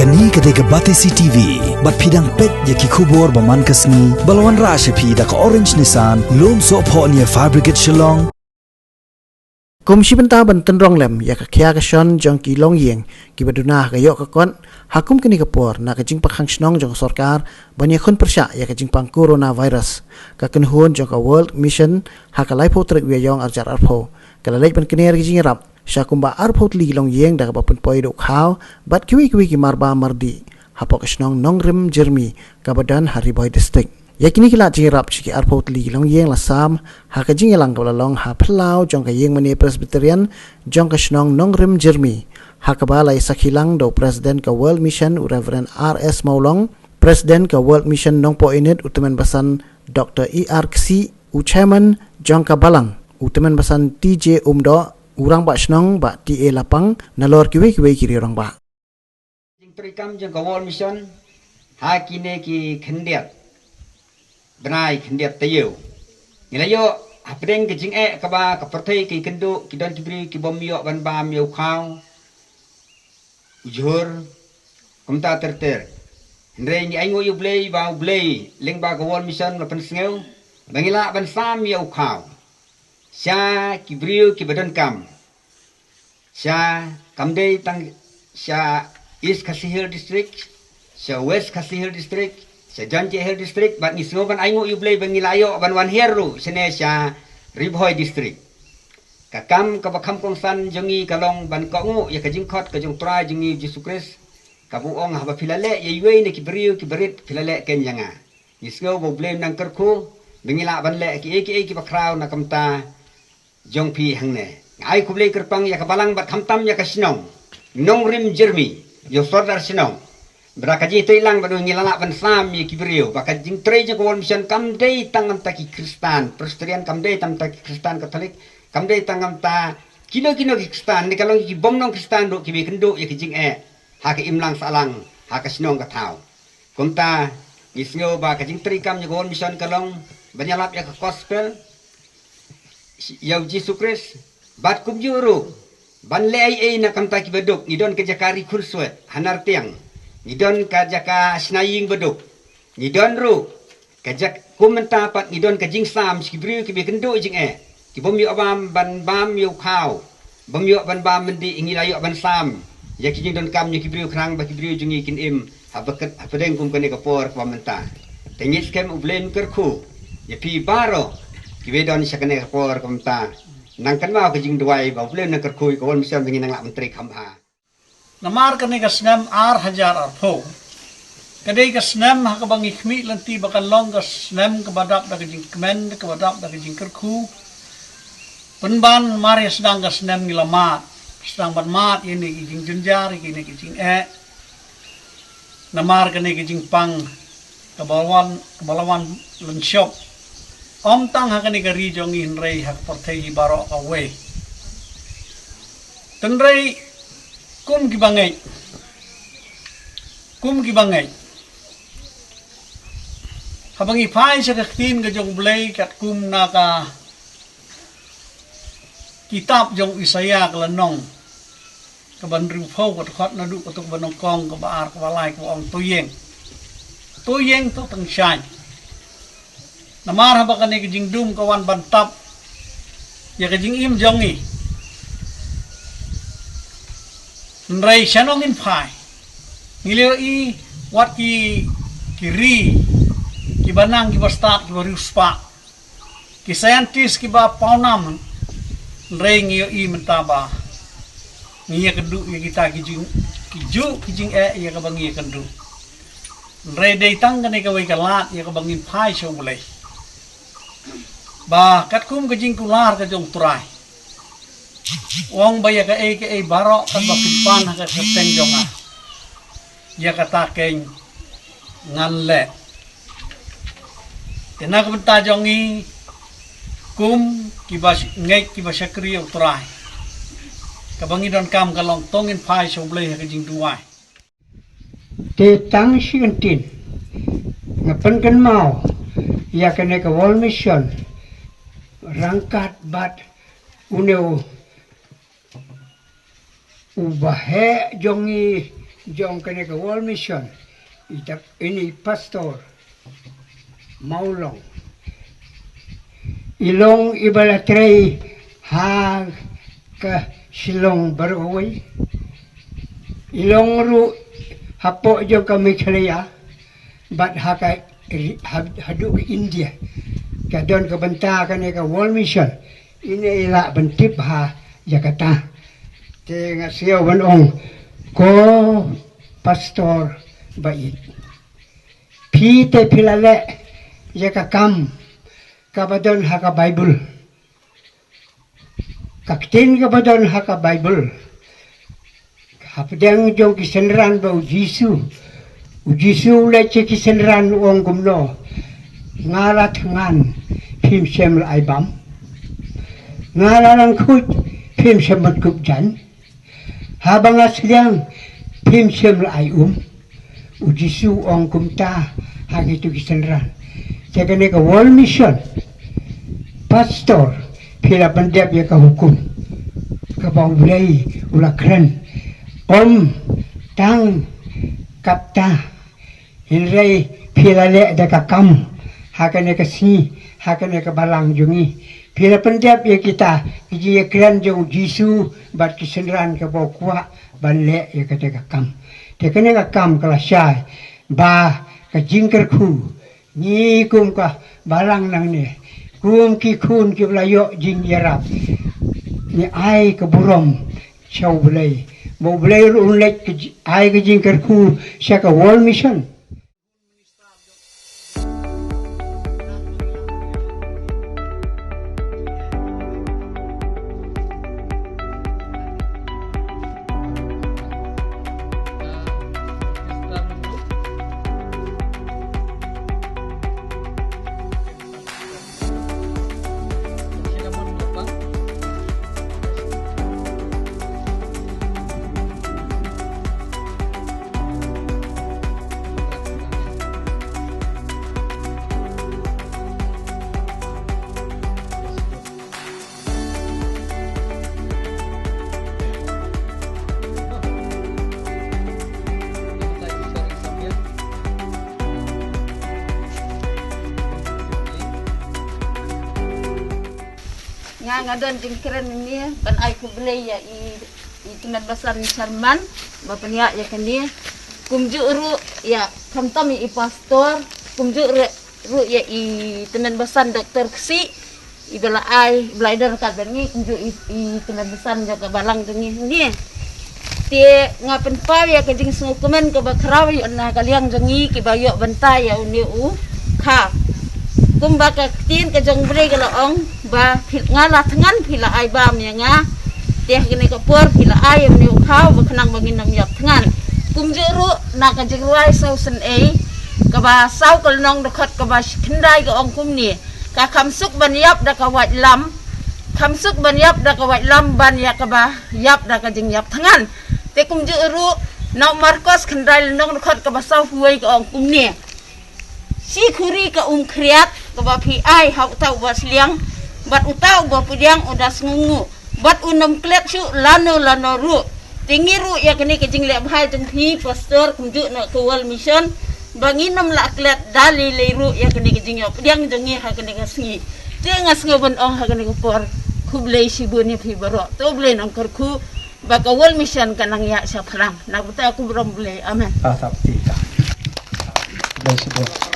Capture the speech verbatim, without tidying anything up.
Kane ka dei ka Batesi T V, bad phi dang peit ïa ki khubor ba man ka sngi, ba la wanrah sha phi da ka Orange Nissan, Lumsohphoh near Fire Brigade Shillong. Kum shi bynta ban tynrong lem ïa ka khia ka shon jong ki longïing kiba duna ha ka ïoh ka kot, ha kum kane ka por na ka jingpang khang shnong jong ka sorkar ban ïakhun pyrshah ïa ka jingpang coronavirus, ka kynhun jong ka World Mission ha ka laiphew tarik u Ïaïong arhajar arphew ka la leit ban kner ïa ka jingïarap sha kumba arphew tylli ki longïing da kaba pynpoi da u khaw bad kiwei kiwei ki marba mardih hapoh ka shnong Nongrim Jyrmi kaba don ha Ri Bhoi District. Ïa kine ki lad jingïarap sha ki arphew tylli ki longïing la sam ha ka jingïalang kaba la long ha phyllaw jong ka Ïingmane Presbyterian jong ka shnong Nongrim Jyrmi, ha kaba la ïasakhi lang da u President ka World Mission u Reverend R S Mawlong, President ka World Mission Nongpoh Init u Tymmen Basan Doctor E R Ksih, u Chairman jong ka Balang u Tymmen Basan T J Umdoh, u Rangbah Shnong Bah T A Lapang, nalor kiwei kiwei ki riew rangbah. Jingtrei kam jong ka World Mission ha kine ki khyndiat bnai, khyndiat taïew, ngi la ïoh hapdeng ka jingeh kaba ka pyrthei ka ïakynduh, ki don ki briew ki bym ïoh ban bam ïa u khaw, u jhur, kumta ter ter. Hynrei ngi ainguh ïa U Blei ba U Blei lyngba ka World Mission la pynsngew ba ngi lah ban sam ïa u khaw sha ki briew kiba donkam. Sha, kam dei tang sha East Khasi Hills District, sha West Khasi Hills District, sha Jaintia Hills District, bad ngi sngew ban ainguh ïa U Blei ba ngi la ïoh ban wan hiar ruh shane sha Ri Bhoi District. Ka kam kaba kham kongsan jong ngi ka long ban kohnguh ïa ka jingkhot ka jong U Trai jong ngi U Jisu Khrist, kaba u ong, haba phi la leh ïa iwei na ki briew kiba rit, phi la leh keiñ ïa nga. Ngi sngew ba U Blei un nang kyrkhu ba ngi lah ban leh kiei kiei kiba khraw na ka bynta jong phi hangne. Nga ai khublei kyrpang ïa ka Balang bad khamtam ïa ka shnong Nongrim Jyrmi, ïa u Sordar shnong, ba da ka jingïatreilang ba ngi la lah ban sam ïa ki briew, ba ka jingtrei jong ka World Mission kam dei tang na ka bynta ki Khristan Presbyterian, kam dei tang na ka bynta ki Khristan Katholik, kam dei tang na ka bynta kino kino ki Khristan, ne ka long ki bym long Khristan ruh kiba ïakynduh ïa ka jingeh ha ka imlang sahlang, ha ka shnong ka thaw. Kumta ngi sngew ba ka jingtrei kam jong ka World Mission ka long ban ïalap ïa ka gospel, ïa U Jisu Khrist, bad kumjuh ruh ban leh ei ei na ka bynta kiba duk. Ngi don ka jaka ri khurswet ha Nartiang, ngi don ka jaka shna ïing ba duk, ngi don ruh ka jak-, kum mynta pat ngi don ka jingsam sha ki briew kiba ïakynduh jingeh, ki bym ïoh bam ban bam ïa u khaw, bym ïoh ban bam mendih, ngi la ïoh ban sam ïa ki jingdonkam jong ki briew khnang ba ki briew jong ngi kin im haba kat, hapdeng kum kane ka por kaba mynta. Te ngi skhem U Blei un kyrkhu ïa phi baroh kiba don sha kane ka por kaba mynta. Nang kynmaw ka jingduwai ba U Blei un nang kyrkhu ïa ka World Mission ba ngin nang lah ban trei kham bha. Namar kane ka snem ar hajar arphew ka dei ka snem ha kaba ngi khmih lynti ba kan long ka snem kaba dap da ka jingkmen, kaba dap da ka jingkyrkhu. Pynban mar ïa sdang ka snem ngi la mad, sdang ban mad ïa kine ki jingjynjar, ïa kine ki jingeh. Namar kane ka jingpang kaba la wan, kaba la wan lynshop, ym tang ha kane ka ri jong ngi hynrei ha ka pyrthei hi baroh kawei. Hynrei kum kiba ngeit, kum kiba ngeit, haba ngi phai sha ka ktien ka jong U Blei katkum na ka kitab jong u Isaïah ka lynnong kaba hynriewphew, ka dkhot naduh kato kaba nyngkong, kaba ar, kaba lai, kaba ong, to ïeng, to ïeng, to tyngshaiñ. Namar haba kane ka jingdum ka wan ban tap ïa ka jingim jong ngi, hynrei shano ngin phai? Ngi la ïohi wat ki, ki ri kiba nang, kiba stad, kiba riewspah, ki scientist kiba pawnam, hynrei ngi ïohi mynta ba ngi ïakynduh ïa kita ki jing, ki juh ki jingeh ïa kaba ngi ïakynduh. Hynrei dei tang kane kawei ka lad ïa kaba ngin phai sha U Blei, ba katkum ka jingkular ka jong U Trai, u ong ba ïa kaei kaei baroh kaba pynpan ha ka kyrteng jong nga, ïa kata keiñ ngan leh. Te na ka bynta jong ngi kum kiba sh-, ngeit, kiba shakri ïa U Trai, kaba ngi donkam ka long to ngin phai sha U Blei ha ka jingduwai. Te tang shi kyntien nga pynkynmaw ïa kane ka World Mission ryngkat bad une u, u baheh jong ngi jong kane ka World Mission, i ta, ini pastor Mawlong. I long iba la trei ha ka Shillong baroh kawei. I long ruh hapoh jong ka Meghalaya bad ha ka ri-, ha-, haduh ka India. Ka don ka bynta kane ka World Mission. Ine i lah ban tip ha ïa kata. Te nga sngew ban ong, ko pastor ba ïeit, phi te phi la leh ïa ka kam kaba don ha ka Baibl. Ka ktien kaba don ha ka Baibl, hapdeng jong ki synran ba U Jisu, U Jisu u leit sha ki synran u ong kumno: Nga la thngan, phim shym la ai bam. Nga la lyngkhuit, phim shym ban kup jan. Haba nga sliang, phim shym la ai um. U Jisu u ong kumta ha kito ki synran. Te kane ka World Mission, pastor, phi la pyndep ïa ka hukum kaba U Blei u la kren. Ym tang katta, hynrei phi la leh da ka kam ha kane ka sngi, ha kane ka balang jong ngi. Phi la pyndep ïa kita ki jingïakren jong U Jisu bad ki synran kaba u kwah ban leh ïa kata ka kam. Te kane ka kam ka la shai ba ka jingkyrkhu, ngi kum ka balang nangne, kum ki khun kiba la ïoh jingïarap, ngi ai ka burom sha U Blei. Ba U Blei ruh un leit ka ji-, ai ka jingkyrkhu sha ka World Mission. Nga, nga don jingkren ïa ngi ban ai khublei ïa i, i tnat basan Sharman ba pynïaid ïa kane. Kumjuh ruh ïa khamtam ïa i pastor, kumjuh ruh, ruh ïa i tnat basan Doktor Ksih, iba la ai, iba la ai don ryngkat bad ngi, kumjuh i, i tnat basan jong ka balang jong ngi hangne. Te nga pynpaw ïa ka jingsngewkmen kaba khraw ïa na ka liang jong ngi kiba ïoh bynta ïa une u kha. Kumba ka ktien ka jong U Blei ka la ong ba phi, nga la thngan phi la ai bam ïa nga. Te ha kane ka por phi la ai ïa une u kha ba khnang ba ngin ym ïap thngan. Kumjuh ruh na ka jingrwai saw snem ei kaba saw ka lynnong dkhot kaba shi khyndai ka ong kumne. Ka kham suk ban ïap da ka waitlam, kham suk ban ïap da ka waitlam ban ïa kaba ïap da ka jingïap thngan. Te kumjuh ruh na u Markos khyndai lynnong dkhot kaba saw phew wei ka ong kumne. Shi khuri ka um khriat kaba phi ai ha uta uba sliang, bad uta uba pdiang u da sngewnguh, bad un ym klet shuh lano lano ruh. Te ngi ruh ïa kane ka jingleh bha jong phi pastor kumjuh na ka World Mission ba ngin ym lah klet da lei lei ruh ïa kane ka jingïoh pdiang jong ngi ha kane ka sngi. Te nga sngew ban ong ha kane ka por, khublei shibun ïa phi baroh. To U Blei un kyrkhu ba ka World Mission kan nang ïaid shaphrang. Na ka bynta ka burom U Blei. Amen. Ah, sap ti ta. Khublei shibun.